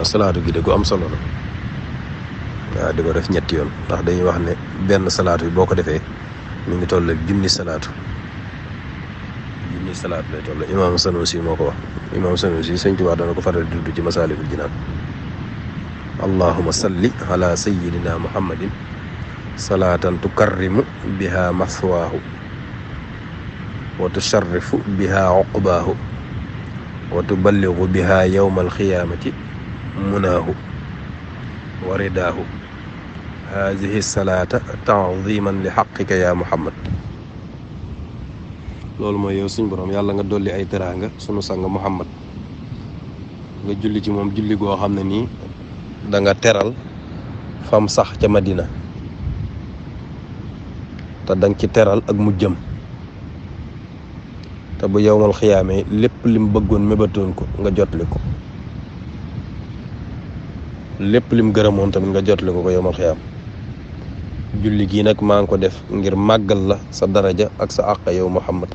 salaatu gi de gu am solo la waaw di ko def ñetti yoon ndax dañuy wax ne benn salaatu bi boo ko defee mi ngi toll ak junni salaatu lay toll. imaam Sanusi moo ko wax. imaam Sanusi Sëñ Tuubaa dana ko faral di dudd ci Masaalikul Jinaan. allahumma salli ala sayyidina muhammadin salaatan tukarrimu biha maswaahu wa tusharrifu biha uqbaahu wa tuballigu biha yawma alqiyaamati munaahu wa ridaahu haadihi salaata ta'ziiman li haqqika ya muhammad. loolu mooy yow suñ borom yàlla nga dolli ay teraanga sunu sang muhammad nga julli ci moom julli goo xam ne nii da nga teral fam sax ca madina te danga ci teral ak mujjam te bu yowmal xiyaamee lépp lim bëggoon mébatoon ko nga jotli ko lépp lim gërëmoon tamit nga jotli ko yowmal xiyaam. julli gii nag maa ngi ko def ngir màggal la sa daraja ak sa àq yow muhammad